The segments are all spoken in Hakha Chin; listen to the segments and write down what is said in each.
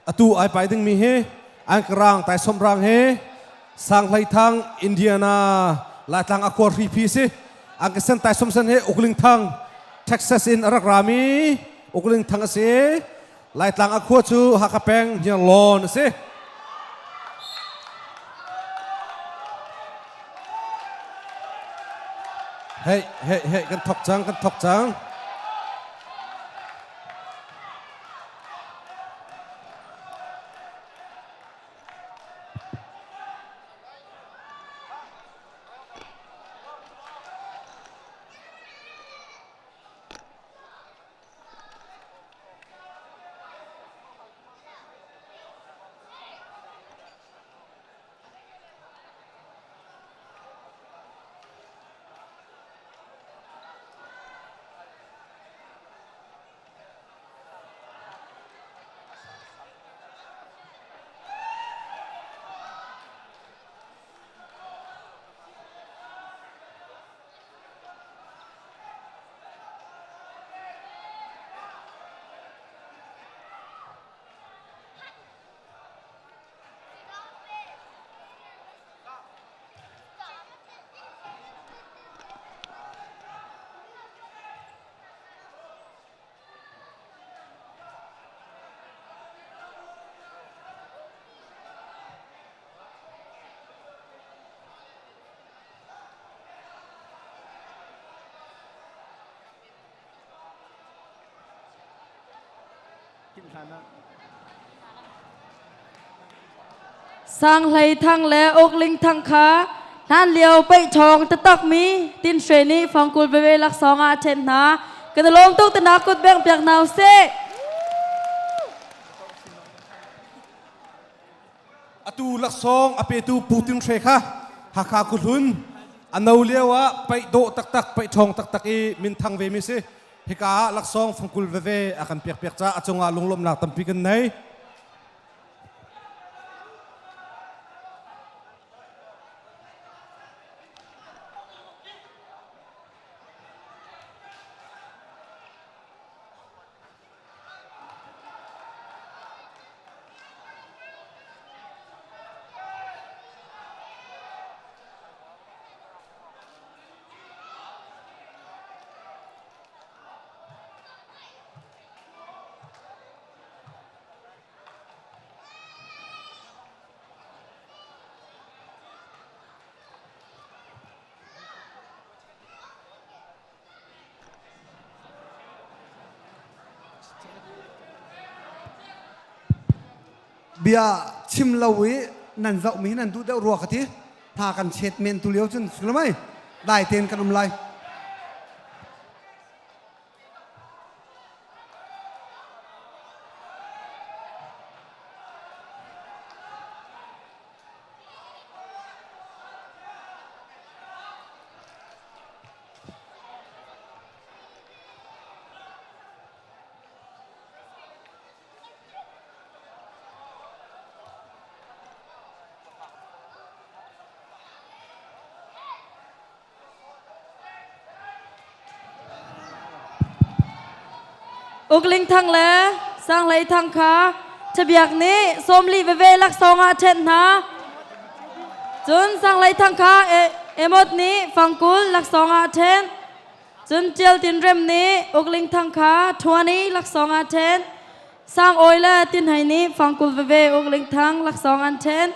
Atu ai pai dingmi hi Angkarang Taisom rang he Sang Hlei Thang Indiana Laitlang Akhuar Hripi si. Angkasen Taisom sen he Ukling Thang Texas in a rak rami Ukling Thang a si. Laitlang a khua cu Hakha peng Hniarlawn a si. Hei, hei, hei, kan thok cang, kan thok cang. Sang Hlei Thang le Uk Ling Thang kha hlanlio peihṭhawng taktakmi Tin Shwe nih fangkul veve laksawng ah a ṭhen hna. Kan i lawm tuk tinak kut bengh piak hna usih. Atu laksawng a petu Pu Tin Hre kha Hakha khuhlun a no lio ah paih dawh taktak paih ṭhawng taktak i minthang ve mi si. Hika ah laksawng fangkul veve a kan pek piak caah a cungah lunglawmhnak tampi kan nei. Bia chim lo i nan zohmi hi nan duh deuh rua ka ti. Hna kan chet men tu lio cun sulmai dai tein kan um lai. Ukling Thang le Sanghlei Thang kha Ṭhabiak nih 40 veve laksawng ah a ṭhenh hna. Cun Sanghlei Thang kha Emot nih fangkul laksawng ah a ṭhenh. Cun Ṭial Tin Rem nih Ukling Thang kha ṭhuani laksawng ah a ṭhenh. Sang Awi le Tin Hei nih fangkul veve Ukling Thang laksawng an ṭhenh.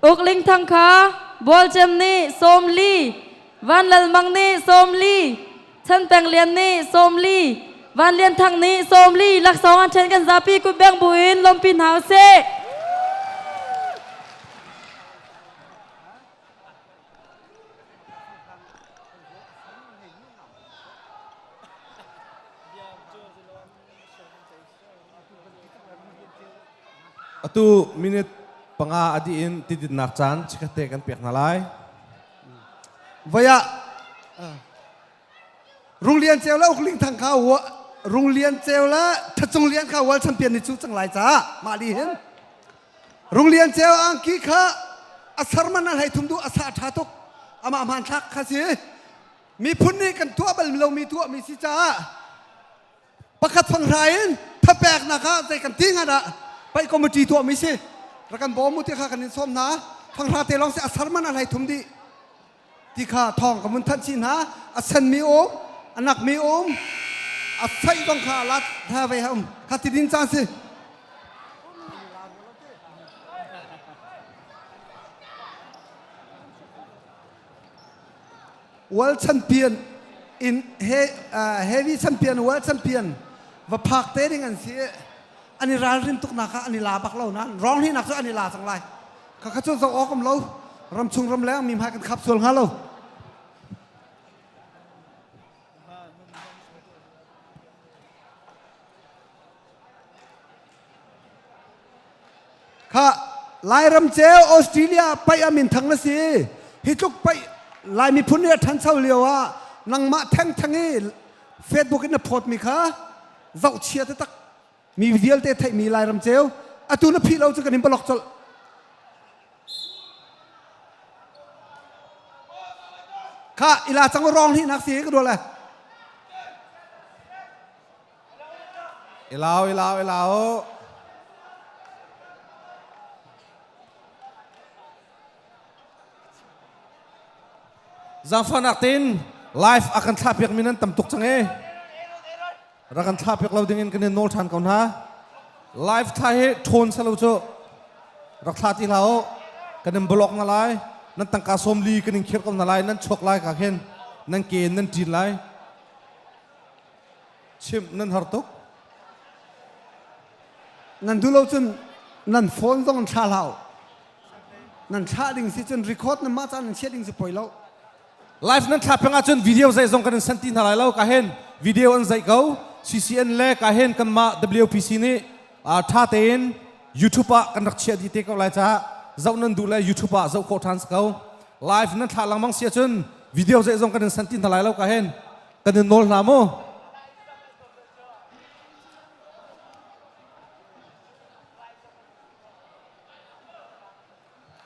Uk Ling Thang kha Bual Cem nih 40, Van Lal Mang nih 40, Chan Peng Lian nih 40, Van Lian Thang nih 40 laksawng an ṭhen kan zapi kutbeng buin lawmpi hna usih. Atu minute 5 a dih in tidinnak caan chikkhatte kan pek hna lai. Vaya Runglian ceu la ukling thang kha wa Runglian ceu la thachung lian kha world champion ni chu chang lai ca mah li hin Runglian ceu angki kha a sarman an hei thum du a sa tha tuk. Amah hmanthlak kha si. Miphun nih kan tuah bal lomi tuahmi si caah pakhat fanghra in thapeknak ah zei kan ti hnga dah paih committee tuahmi si. Rak kan bawm u ti kha kan in sawm hna. Fanghra te lawng si a sar man a hlei thum dih. Ti kha thawng ka vun thanh chih hna. A senmi um, a nakmi um, a saih zong kha a lat hna ve um. Kha ti din caan si. World champion in he, uh, heavy champion world champion va phak te ding an si an i ralrin tuk nak ah an i la bak lo nan rong hi nak cu an i la cang lai kha kha cu zo awk um lo ram chung ram leng mi hmai kan khap sual hnga lo Kha Lairam ceu Australia paih ah minthang na si. Hi tluk paih Lai miphun nih a ṭhancho lio ah nangmah thengtheng i Facebook in na phawtmi kha zohchia taktak mi vialte theihmi Lairam ceu atu na phih lo cu kan in block colh. Kha ila cang rong hnih nak si ka dual le. Ilau, ilau, ilau. Zaangfahnak tein live a kan thlah piak mi nan tam tuk cang e. Rak kan thlah piak lo ding in kan in nawl ṭhan ko hna. Live thla hi ṭhawn selo cu rak thla ti hlah u. Kan in block na lai. Nan tangka sawmli kan in khirh ko na lai. Nan chuak lai ka khin. Nan ke in nan ṭin lai. Chimh nan har tuk. Nan duh lo cun nan phone zong in thla hlah u. Nan thlah ding si cun record nan mah caan nan chiah ding si poi lo. Live nan thla peng ahcun video zei zong kan in send ti hna lai lo ka hen video an zeih ko CCN le ka hen kanmah WPC nih tha tein YouTube ah kan rak chiah dih te ko lai caah zoh nan duh le YouTube ah zoh khawh ṭhan si ko. Live nan thlah lengmang si ahcun video zei zong kan in send ti hna lai lo ka hen kan in nawl hna mu.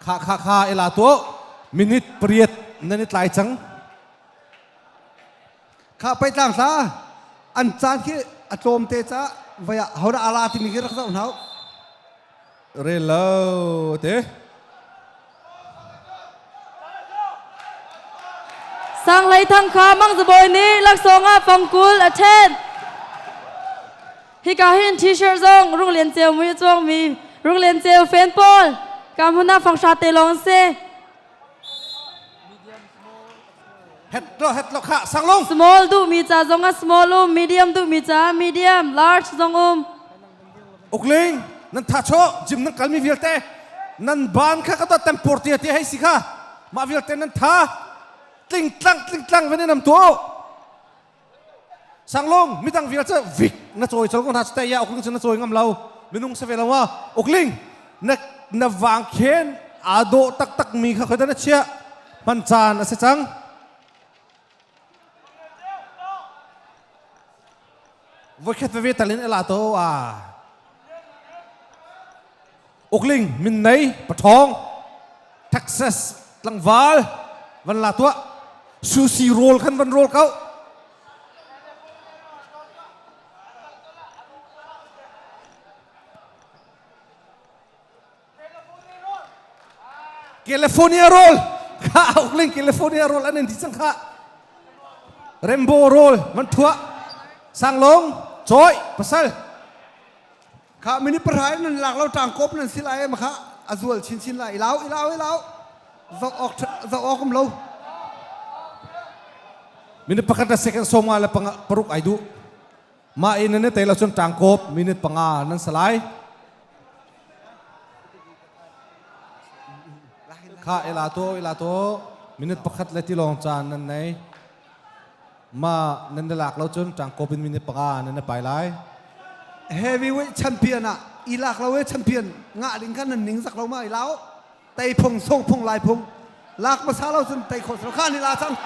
Kha kha kha ila to minute pariat nan i tlai cang. Kha pai tlang hla an caan khi a tlawm te ca vaya hoda ala timi khi rak zoh hna. Rel lo te. Sang Hlei Thang kha Mang Za Bawi nih laksawng ah fangkul a ṭhen. Hika hin t-shirt zong Rung Lian Ceu mui a cuangmi Rung Lian Ceu fan pawl ka hmun ah fanghra te lawng an si. Het lo het lo kha sanglung. Small duhmi ca zong ah small um, medium duhmi ca medium, large zong um. Ukling nan tha cho gym nan kalmi vialte nan ban kha ka dot tempur tia tia hei si kha mah vialte nan tha tling tlang tling tlang ven nam tu sanglong midang vial che vik na choi chol ko na te ya ukling chu na choi ngam lo minung se ve lo wa ukling na na wang khen ado tak tak mi kha khoida na chia man chan ase chang Voikhat veve talin ela to a Ukling min nei pathong Texas tlangval van la tua sushi roll khan van roll kau California roll kha ukling California roll an in ti cang kha Rainbow roll man thua sanglong choi pasal Kha mini pahrai nan lak lo tang kop nan si lai ma kha azual chin chin lai ilau ilau ilau zok ok zok ok um lo Minute pakhat le second sawma le panga paruk ai du Ma in nan te lo cun tangkop minute panga nan salai. Kha ila to ila to minute pakhat le tilong caan nan nei. Ma nan lak lo cun tangkop in minute panga nan pai lai. Heavyweight champion ah ilak lo e champion nga ding khan nan ning zak lo ma ilau tei phung song phung lai phung lak hmasa lo cun tei khawh kha ani la cang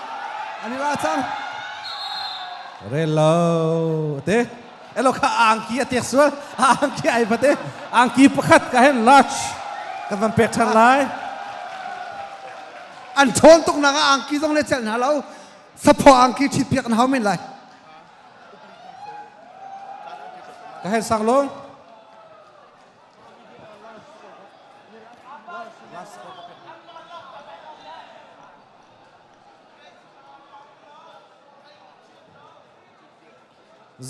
ani la cang Rel lo te elo kha angki a tek sual angki ai pate angki pakhat ka hen large ka van pek than lai a An ṭhawn tuk nak ah angki zong le celh hna lo. Saphaw angki ṭhit piak an hau men lai. Ka hen sang long.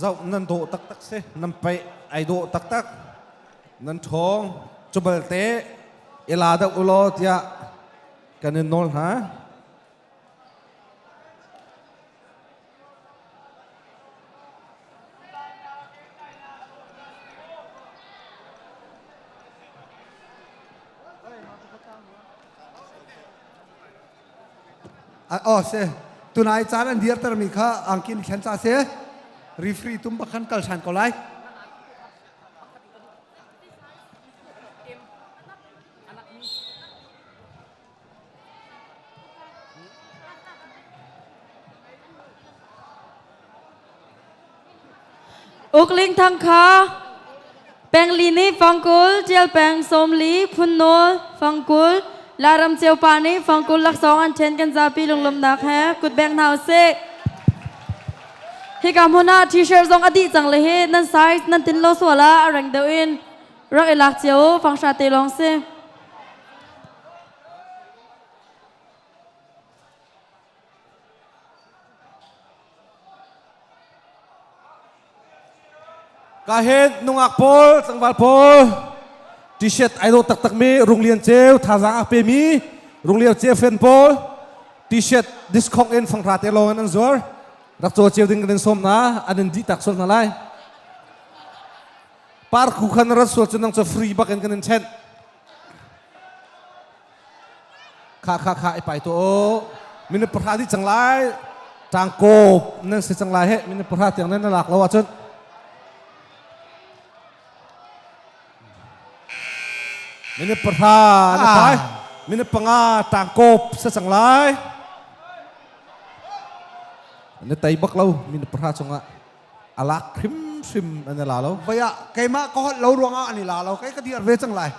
Zoh nan dawh taktak si. Nan paih ai dawh taktak. Nan ṭhawng. Cu balte i la deuh u law tiah kan in nawl hna. Oh se tunai caan an dirtermi kha angkin thlen ca se referee tum bakhan kal than ko lai. Ukling Thang kha Pengli nih fangkul, Tial Peng 40, Phunnawl fangkul, Laram Ceupa nih fangkul laksawng an ṭhen kan zapi lunglawmhnak he kutbeng hna usih. Hika hmun ah t-shirt zong a dih cang le hi nan size nan tin lo sual ah a reng deuh in rak i lak cio fanghra te lawng si. Ka hen nungak pawl, tlangval pawl, t-shirt ai dawh taktak mi Runglian Ceu thazaang a pe mi Runglian Ceu fan pawl t-shirt discount in fanghra te lawng in an zuar. Rak caw cio ding kan in sawm hna, an in dih tak sual hna lai. Parku khan rat sual cu nang cu free bak in kan in chenh. Kha kha kha i pai to minute pahra dih cang lai. Tangkop nan si cang lai he minute pahra tiang nan lak lo ahcun. Minute pahra na pai. Minute panga tangkop sa cang lai. Na tei bak lo minute pahra chungah a lak hrimhrim an i la lo. Vai ah keimah ka holh lo ruangah an i la lo kai ka dir ve cang lai.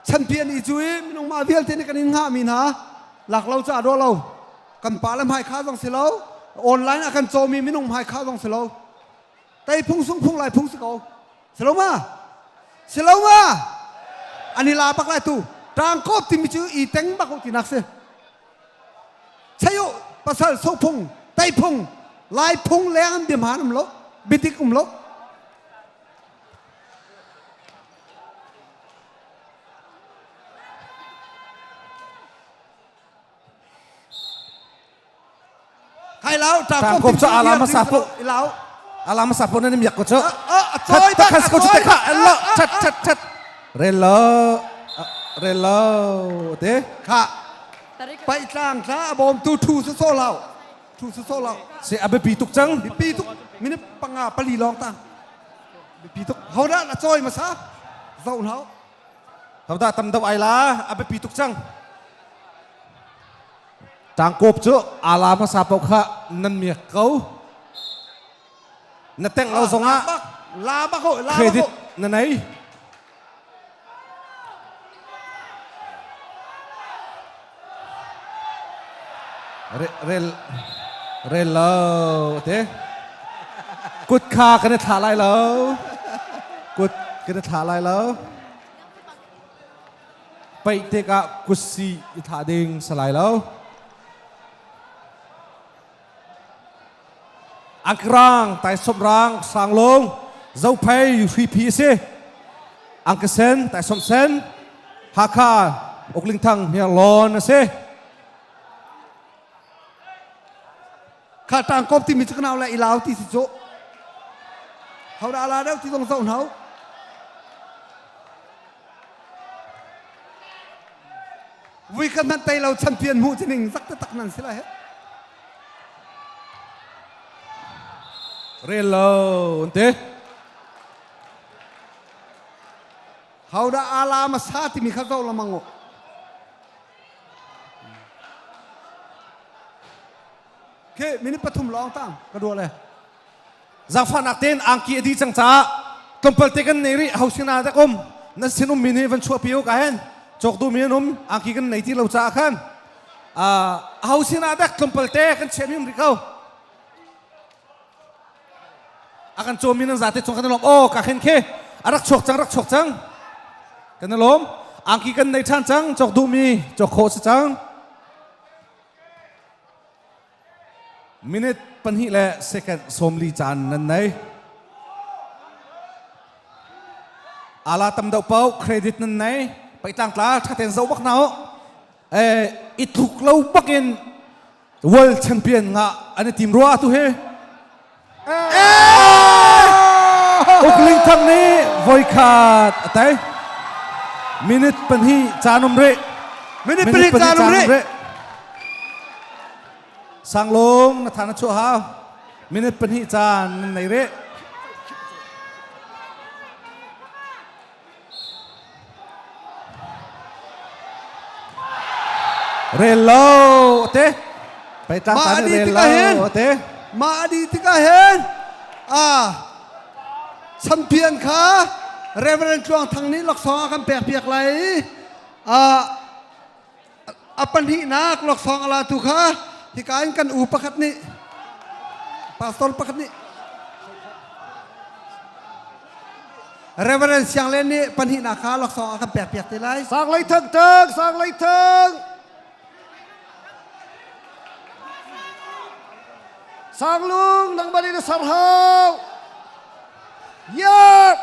Chanpian i cu i minung mah vialte nih kan in hngah mi hna lak lo ca dawh lo. Kan pa le hmai kha zong si lo. Online ah kan cawmi minung hmai kha zong si lo. Tei phung sung phung lai phung si ko. Si lo ma? Si lo ma? An i la bak lai tu. Tangkop timi cu i teng bak u tinak si. Chayo pasal sophung teiphung lai phung leng an bia hmaan um lo biadik um lo Kai lau ta kom cho ala ma sa po lau ala ma sa po nan miak ko cho a choi ba khas ko chu kha lo chat chat chat rel lo rel lo te kha Paih tlang tla a bawmtu thu su so lo thu su so lo si a biapi tuk cang biapi tuk minute panga pali lawng ta biapi tuk hodah na cawi masa zoh hlau hodah tam deuh ai la a biapi tuk cang tangkop cu ala hmasa paoh kha nan miak ko na tengh lo zongah la bak la credit na nei Rel rel lo te kut kha kan i thla lai lo kut kan i thla lai lo paih tikah kut si i thlah ding si lai lo Angkrang, taisawmrang, sanglung, zophei, hripi a si. Angkasen, taisawmsen, Hakha, Uklingthang, Hniarlawn a si. Kha tangkop timi cu kanau le ilau ti si cu. Hodah la deuh ti zong zoh hna. Vui kan hmanh tei lo champion hmuh ci ning zak taktak nan si lai he. Rel lo an ti. Hodah ala masa timi kha zoh lamang u. Ke minute pathum lawng tang ka dua le. Zaangfahnak tein angki a dih cang caah tlawmpal te kan nei rih ho sinah dah um nan sin ummi nih van chuahpi u ka hen cawk duhmi an um angki kan nei ti lo caah khan. Aho sin ah dek tlawmpal te kan chiah mi um rih ko. A kan cawmi nan zate chung kan i lawm. Oh, ka khen khe. A rak chuak cang, rak chuak cang. Kan i lawm. Angki kan nei ṭhan cang, cawk duhmi cawk khawh si cang. Minute pahnih le second 40 caan nan nei. Ala tam deuh paoh credit nan nei. Paitlang tla ṭhaten zoh bak na u. Eh, i tluk lo bakin World champion nga an i tim rua tu hi. Ukling Thang nih voikhat a tei. Minute pahnih caan um rih. Minute pahnih caan um rih. Sanglung na than a chuah hau. Minute pahnih caan nan nei rih. Rel lo te. Pei tlang Mah tan adi rel tikah hin lo te. mah adi tikah hin a champion kha Reverend Tluang Thang nih laksawng a kan pek piak lai i a a pahnihnak laksawng a latu kha hika in kan u pakhat nih pastor pakhat nih Reverend Siang Len nih pahnihnak kha laksawng a kan pek piak te lai. Sang lei thang thang, sang lei thang. Sang lung nang bali na sar hau. Yep.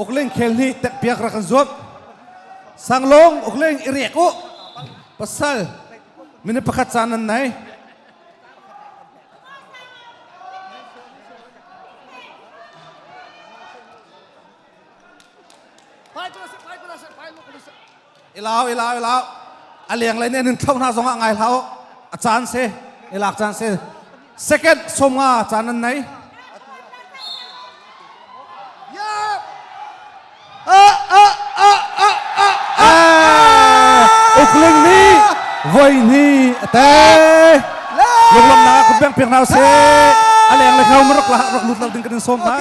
Ukleng khel nih tek piak rak kan zuam. Sanglong ukleng i riak u. Pasal minute pakhat caan nan nei. Ilau ilau ilau. A leng le nih an in thlo hna zong ah ngai hlah u. A caan si. I lak caan si. Second 50 caan nan nei. Ukling nih voi hnih a tei. Lunglawmhnak ah kut beng piak hna usih. A leng le kho rak lut lo ding kan in sawm hna.